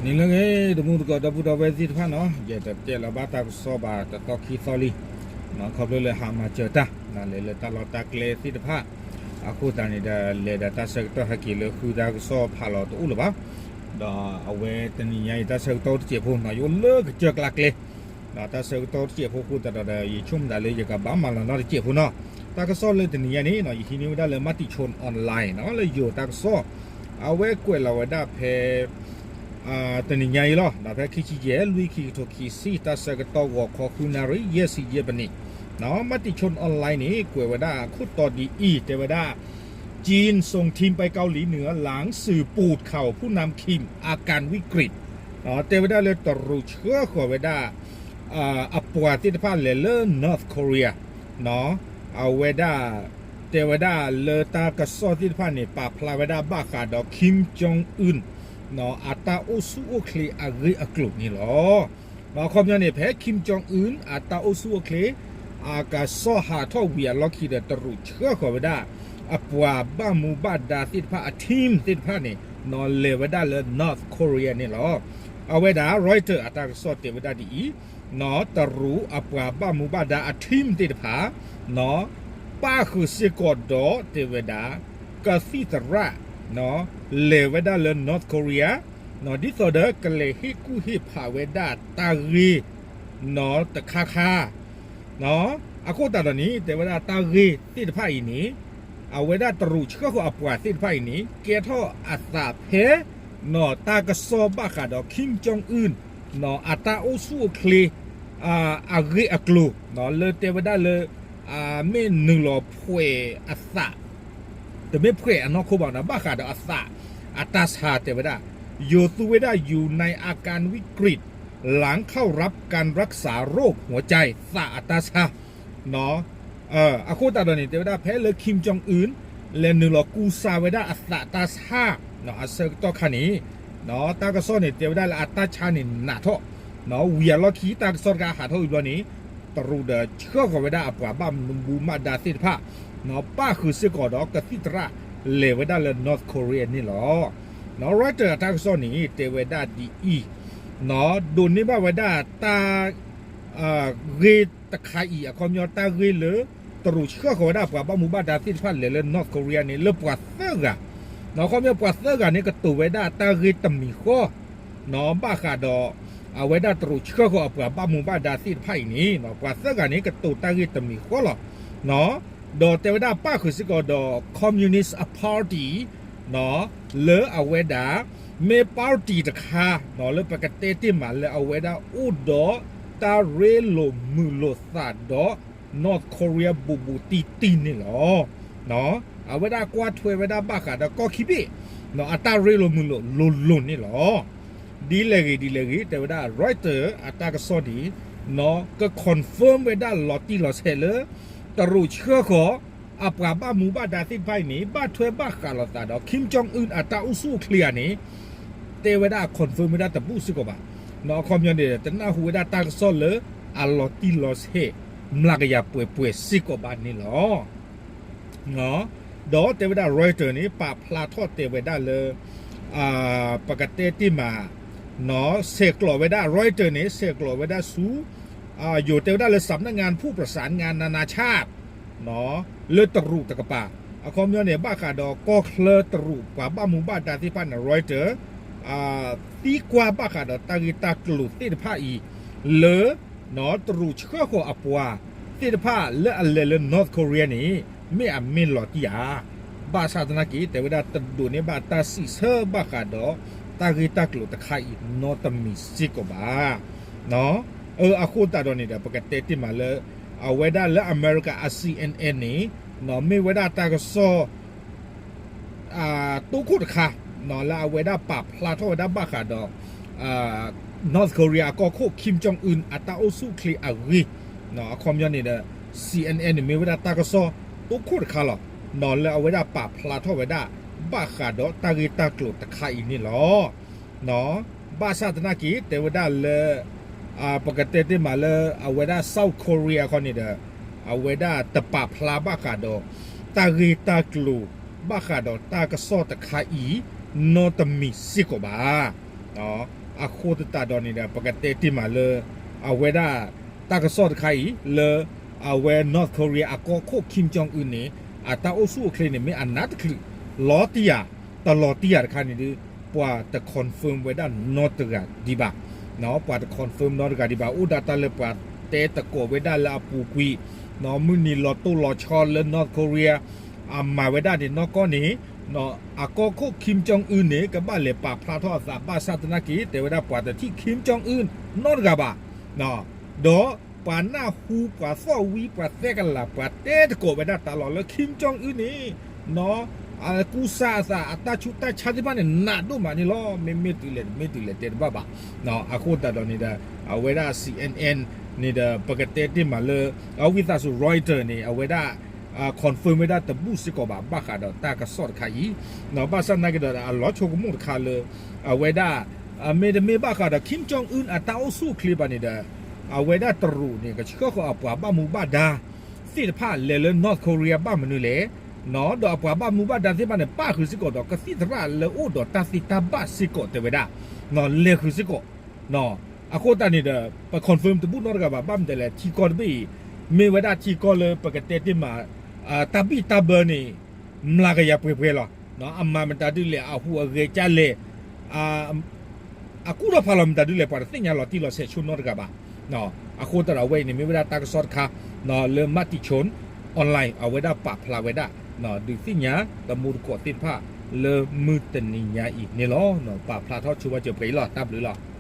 န့ၣ်လၢဂ့ၤ တမူတကိးဒီပုၢ်ဒီဝဲၢ်သ့ၣ်တဖၣ်နီၤ, ယတတဲလီၤဘၣ်တၢ်ကစီၣ်ဘၣ်တသီခံသီလံ, ခီဖျိလၢဟးမၤစၢၤတၢ် လဲၤလၢတၢ်လီၢ်တၢ်ကျဲသ့ၣ်တဖၣ်, အဃိသတးန့ၣ်ဒီး လဲၤဒီးတၢ်ဆၢကတီၢ်ဟဲက့ၤလၢဃုတၢ်ကစီၣ်ဖးလီၤတအိၣ်လၢၤဘၣ်, ဒီးအဝဲတနံၤညါအံၤ တၢ်ဆၢကတီၢ်တစဲးဖိနီၤ ယအိၣ်လၢကစၢၢ်ကျါကျဲ ဒီးတၢ်ဆၢကတီၢ်တစဲးဖိအဃိသတးဒီး ယဆိကမိၣ်သးလၢယကဘၣ်မၤလီၤနီတစဲးဖိနီၤ, တၢ်ကစီၣ်လၢတနံၤညါန့ၣ် ယဟံးန့ၢ်ဝဲဒၣ်လၢ Matichon Online နီၤ လၢယိၤတၢ်ကစီၣ်, အဝဲကွဲးလီၤဝဲဒၣ်ဖဲ တနံၤညါအံၤလီၤ, ဒီးဖဲခံဆံယဲၢ် လွံၢ်ခံကထိခံဆံ တၢ်ဆၢကတီၢ်ဂီၤခီဃုနၣ်ရံၣ် ယဲၢ်ဆံယဲၢ်ပနံး, Matichon Online န့ၣ် ကွဲးဝဲဒၣ်ခိၣ်တီဒ်အံၤ တဲဝဲဒၣ် จีนส่งทีมไปเกาหลีเหนือหลังสื่อปูดข่าวผู้นำคิมอาการวิกฤต တဲဝဲဒၣ်လၢတရူးဆှၢဃီၤဝဲဒၣ် အပှၤသ့ၣ်တဖၣ်လဲၤလၢ North Korea အဝဲဒၣ် တဲဝဲဒၣ်လၢတၢ်ကစီၣ်သ့ၣ်တဖၣ်န့ၣ် ပာ်ဖျါဝဲဒၣ်ဘၣ်ဃးဒီး Kim Jong Un အတၢ်အိၣ်ဆူၣ်အိၣ်ချ့အဂ့ၢ်အကျိၤန့ၣ်လီၤ. အခီပညီန့ၣ် ဖဲ Kim Jong Un အတၢ်အိၣ်ဆူၣ်အိၣ်ချ့ အကစီၣ်ဟးထီၣ်ဝံၤအလီၢ်ခံဒီး တရူးဆှၢဃီၤဝဲဒၣ် အပှၤဘၣ်မူဘၣ်ဒါသ့ၣ်တဖၣ် အ team သ့ၣ်တဖၣ်န့ၣ် လဲၤဝဲဒၣ်လၢ North Korea န့ၣ်လီၤ. အဝဲဒၣ် Reuters အတၢ်ကစီၣ်တဲဝဲဒၣ်ဒ်အံၤ, တရူးအပှၤဘၣ်မူဘၣ်ဒါအ team သ့ၣ်တဖၣ် ပၣ်ဃုာ်စ့ၢ်ကီးဒီးတဲဝဲဒၣ် ကသံၣ်သရၣ် လဲၤဝဲဒၣ်လၢ North Korea ဒ်သိးဒီးကလဲၤဟ့ၣ်ကူၣ်ဟ့ၣ်ဖးဝဲဒၣ်တၢ်ဂ့ၢ် တခါခါ အဃိသတးဒီးန့ၣ် တဲဝဲဒၣ်တၢ်ဂ့ၢ်သ့ၣ်တဖၣ်အံၤန့ၣ် အဝဲဒၣ်တရူးဆှၢဃီၤအပှၤသ့ၣ်တဖၣ်အံၤန့ၣ် ကဲထီၣ်အသးဖဲ တၢ်ကစီၣ်ဘၣ်ဃးဒီး Kim Jong Un အတၢ်အိၣ်ဆူၣ်အိၣ်ချ့ အဂ့ၢ်အကျိၤ လၢတဲဝဲဒၣ်လၢ မ့ၢ်နုာ်လီၤဖှဲးအသး တမ့ၢ်ဖှဲးအနီၢ်ခိဘၣ်နီၤ ဘၣ်ဃးဒီးအသး အတၢ်ဆါတဲဝဲဒၣ် ယိၤသူဝဲဒၣ် อยู่ในอาการวิกฤต หลังเข้ารับการรักษาโรคหัวใจ သးအတၢ်ဆါ အဃိသတးဒီးန့ၣ် တဲဝဲဒၣ်ဖဲလၢ Kim Jong Un လဲၤနုာ်လီၤကူစါဝဲဒၣ်အသးတၢ်ဆါ အဆၢကတီၢ်ခါန့ၣ် တၢ်ကစီၣ်န့ၣ် တဲဝဲဒၣ်လၢအတၢ်ဆါန့ၣ်နးထီၣ် ဝံၤအလီၢ်ခံ တၢ်ကစီၣ်တခါဟးထီၣ်ဝံၤဘျီန့ၣ် တရူးဒီးဆှၢဃီၤဝဲဒၣ်အပှၤဘၣ်မူဘၣ်ဒါသ့ၣ်တဖၣ် ပၣ်ဃုာ်စ့ၢ်ကီးဒီးကသံၣ်သရၣ်လဲၤဝဲဒၣ်လၢ North Korea န့ၣ်လီၤ. Reuters အတၢ်ကစီၣ်န့ၣ် တဲဝဲဒၣ်ဒ်အံၤ ဒိးန့ၢ်ဘၣ်ဝဲဒၣ်တၢ် ဂ့ၢ်တခါအံၤ အခီပညီတၢ်ဂ့ၢ်လၢ တရူးဆှၢဃီၤဝဲဒၣ်ပှၤဘၣ်မူဘၣ်ဒါသ့ၣ်တဖၣ်လဲၤလၢ North Korea န့ၣ် လၢပှၤသၢဂၤ အခီပညီပှၤသၢဂၤန့ၣ် ကတိၤဝဲဒၣ်တၢ်ဂ့ၢ်တမံၤဃီ ဘၣ်ဃးဒီး အဝဲဒၣ်တရူးဆှၢဃီၤအပှၤဘၣ်မူဘၣ်ဒါသ့ၣ်တဖၣ်အံၤန့ၣ် ပှၤသၢဂၤန့ၣ် ကတိၤတၢ်ဂ့ၢ်တမံၤဃီလီၤ. ဒီးတဲဝဲဒၣ်ပၣ်ဃုာ်စ့ၢ်ကီးဒီး Communist Party လၢအဝဲဒၣ် မ့ၢ် party တခါ လၢပကတဲတ့ၢ်မးလၢအဝဲဒၣ်အိၣ်ဒီးတၢ်ရ့လိာ်မုာ်လိာ်သးဒီး North Korea ဘူးဘူးတံၢ်တံၢ်န့ၣ်လီၤ. အဝဲဒၣ်ကွၢ်ထွဲဝဲဒၣ်ဘၣ်ဃးဒီးကီၢ်ခံဘ့ၣ် အတၢ်ရ့လိာ်မုာ်လိာ်လိၤလိၤန့ၣ်လီၤ. ဒ်လဲၣ်ဂ့ၤဒ်လဲၣ်ဂ့ၤ တဲဝဲဒၣ် Reuters အတၢ်ကစီၣ်န့ၣ် က confirm ဝဲဒၣ်လီၤတံၢ်လီၤဆဲးလၢ တရူးဆှၢဃီၤ အပှၤဘၣ်မူဘၣ်ဒါသ့ၣ်တဖၣ်အံၤန့ၣ် ဘၣ်ထွဲဘၣ်ဃးလိာ်သးဒီး Kim Jong Un အတၢ်အိၣ်ဆူၣ်အိၣ်ချ့ဧါန့ၣ် တဲဝဲဒၣ် confirm ဝဲဒၣ်တဘူၣ်စ့ၢ်ကီးဘၣ်. အခီပညီန့ၣ် တနၢ်ဟူဝဲဒၣ်တၢ်ကစီၣ်လၢအလီၤတံၢ်လီၤဆဲး မျးကယၤပှဲၤပှဲၤစ့ၢ်ကီးဘၣ်န့ၣ်လီၤ. ဒီးတဲဝဲဒၣ် Reuters န့ၣ် ပာ်ဖျါထီၣ်တဲဝဲဒၣ်လၢ ပကတဲတ့ၢ်မး ဆဲးကျိးဝဲဒၣ် Reuters န့ၣ် ဆဲးကျိးဝဲဒၣ်ဆူ ယိၤတဲဝဲဒၣ်လၢ สำนักงานผู้ประสานงานนานาชาติ လၢတရူးတကပၤ အခီပညီန့ၣ် ဘၣ်ဃးဒီးကီၢ်ချၢတရူး ပှၤဘၣ်မူဘၣ်ဒါသ့ၣ်တဖၣ်န့ၣ် Reuters သံကွၢ်ဘၣ်ဃးဒီးတၢ်ဂ့ၢ်တၢ်ကျိၤသ့ၣ်တဖၣ်အံၤ လၢ တရူးဆှၢဃီၤအပှၤသ့ၣ်တဖၣ်လၢအလဲၤလၢ North Korea န့ၣ် မ့ၢ်အမ့ၢ်လီၤတံၢ်ဧါ. ဘၣ်ဆၣ်သနာ်က့ တဲဝဲဒၣ်တဒိးန့ၢ်ဘၣ်တၢ်စံးဆၢဘၣ်ဃးဒီး တၢ်ဂ့ၢ်တၢ်ကျိၤတခါအံၤနီတမံၤစ့ၢ်ကီးဘၣ်. အဃိသတးဒီးန့ၣ်ဒီး ပကတဲတ့ၢ်မးလၢ အဝဲဒၣ်လၢအမဲရကၤအ C N N န့ၣ် မ့ၢ်ဝဲဒၣ်တၢ်ကစီၣ် တိခိၣ်တခါ လၢအဝဲဒၣ်ပာ်ဖျါထီၣ်ဝဲဒၣ်ဘၣ်ဃးဒီး North Korea အကီၢ်ခိၣ် Kim Jong Un အတၢ်အိၣ်ဆူၣ်အိၣ်ချ့အဂ့ၢ် အခီပညီန့ၣ်ဒီး C N N န့ၣ် မ့ၢ်ဝဲဒၣ်တၢ်ကစီၣ်တိခိၣ်တခါလီၤ. လၢအဝဲဒၣ်ပာ်ဖျါထီၣ်ဝဲဒၣ် ဘၣ်ဃးဒီးတၢ်ဂ့ၢ်တၢ်ကျိၤတခါအံၤန့ၣ်လီၤ. ဘၣ်ဆၣ်သနာ်က့ တဲဝဲဒၣ်လၢ ပကတဲတ့ၢ်မးလၢ အဝဲဒၣ် South Korea ခီန့ၣ်ဒီး အဝဲဒၣ်တပာ်ဖျါဘၣ်ဃးဒီး တၢ်ဂ့ၢ်တၢ်ကျိၤ ဘၣ်ဃးဒီးတၢ်ကစီၣ်တခါအံၤ နီတမံၤစ့ၢ်ကီးဘၣ်. အဃိသတးဒီးန့ၣ်ဒီး ပကတဲတ့ၢ်မးလၢ အဝဲဒၣ်တၢ်ကစီၣ်တခါအံၤ လၢအဝဲ North Korea အကီၢ်ခိၣ် Kim Jong Un န့ၣ် အတၢ်အိၣ်ဆူၣ်အိၣ်ချ့န့ၣ် မ့ၢ်အနးတချုး လီၤတံၢ်ယၤ တလီၤတံၢ်ယၤတခါန့ၣ်ဒီး ပှၤတ confirm ဝဲဒၣ်နီတဂၤဒံးဘၣ်. ပှၤတ confirm နီတဂၤဒံးဘၣ်. အိၣ်ဒၣ်တၢ်လၢပှၤတဲသကိးဝဲဒၣ်လၢအပူၤကွံာ် မုၢ်နံၤလီၤတိၢ်လီၤဆီလၢ North Korea အမၤဝဲဒၣ်န့ၣ်နီၢ်ကီၢ်န့ၣ် အကီၢ်ခိၣ် Kim Jong Un န့ၣ် ကဘၣ်လဲၤပာ်ဖျါထီၣ်အသး ဘၣ်ဆၣ်သနာ်က့ တဲဝဲဒၣ်ပှၤတထံၣ် Kim Jong Un နီတဂၤဘၣ်. ဒီးပှၤနၢ်ဟူ ပှၤသီၣ်ဝံ ပှၤသဲကလၤ ပှၤတဲသကိးဝဲဒၣ်တၢ်လီၤလၢ Kim Jong Un န့ၣ် ကူစါအသး အတၢ်ဆူးတၢ်ဆါသ့ၣ်တဖၣ်န့ၣ် နးဒိၣ်မးန့ၣ်လီၤ. မ့မ့ၢ်တုၤလဲၣ် မ့ၢ်တုၤလဲၣ်တဲတဘၣ်ဘၣ်. အဃိသတးဒီးန့ၣ်ဒီး အဝဲဒၣ် C N N န့ၣ်ဒီး ပကတဲတ့ၢ်မးလၢ အဝံသးစူၤ Reuters န့ၣ် အဝဲဒၣ် confirm ဝဲဒၣ်တဘူၣ်စ့ၢ်ကီးဘၣ် ဘၣ်ဃးဒီးတၢ်ကစီၣ်တခါအံၤ. ဘၣ်ဆၣ်သနာ်က့ဒီး အလီၤဆိကမိၣ်တခါလၢ အဝဲဒၣ် မ့တမ့ၢ်ဘၣ်ဃးဒီး Kim Jong Un အတၢ်အိၣ်ဆူၣ်အိၣ်ချ့ဘၣ်န့ၣ်ဒီး အဝဲဒၣ်တရူးန့ၣ် ကဆှၢဃီၤအပှၤဘၣ်မူဘၣ်ဒါသ့ၣ်တဖၣ်လဲၤလၢ North Korea ဘၣ်မနုၤလဲၣ်. ဒီးအပှၤဘၣ်မူဘၣ်ဒါသ့ၣ်တဖၣ်န့ၣ် ပၣ်ဃုာ်စ့ၢ်ကီးဒီး ကသံၣ်သရၣ်လၢအိၣ်ဒီးတၢ်သ့တၢ်ဘၣ်စ့ၢ်ကီးတဲဝဲဒၣ် လဲၤဃုာ်စ့ၢ်ကီး. အဃိသတးန့ၣ်ဒီး ပ confirm တဘူၣ်နီတဂၤဘၣ်. ဘၣ်မနုၤလဲၣ် ထံကီၢ်တဘ့ၣ်အံၤ မ့ၢ်ဝဲဒၣ်ထံကီၢ်လၢပကတဲတ့ၢ်မး တၢ်ဘံၣ်တၢ်ဘၢန့ၣ် မျးကယၤပှဲၤပှဲၤလီၤ. အမၤမတၤဒ်လဲၣ် အဟူးအဂဲၤကလဲၣ် အကူၣ်ထီၣ်ဖးလီၤမတၤဒ်လဲၣ် ပှၤတသ့ၣ်ညါလီၤတံၢ်လီၤဆဲးဆိနီတဂၤဘၣ်. အဃိသတးဒီးအဝဲအံၤန့ၣ် မ့ၢ်ဝဲဒၣ်တၢ်ကစီၣ်တခါ လၢ Matichon Online အဝဲဒၣ်ပာ်ဖျါဝဲဒၣ် ဒုးသ့ၣ်ညါတမူတကိးသ့ၣ်တဖၣ်လၢမုၢ်တနံၤညါအံၤန့ၣ်လီၤ. ပာ်ဖျါထီၣ်ဆိဝဲစၢၤပှဲၤအံၤလီၤ. တၢ်ဘျုးလီၤ.